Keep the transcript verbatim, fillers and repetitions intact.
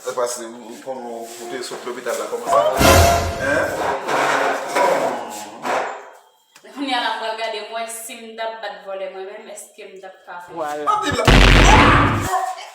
Se pase, ou, ou, kòman ou te sot lopital la, kòman sa? Hein? Kounye a la, m pral gade, m wè si m t ap bat vòlè mwen menm, èske m t ap ka fè. Vwala. Map di la.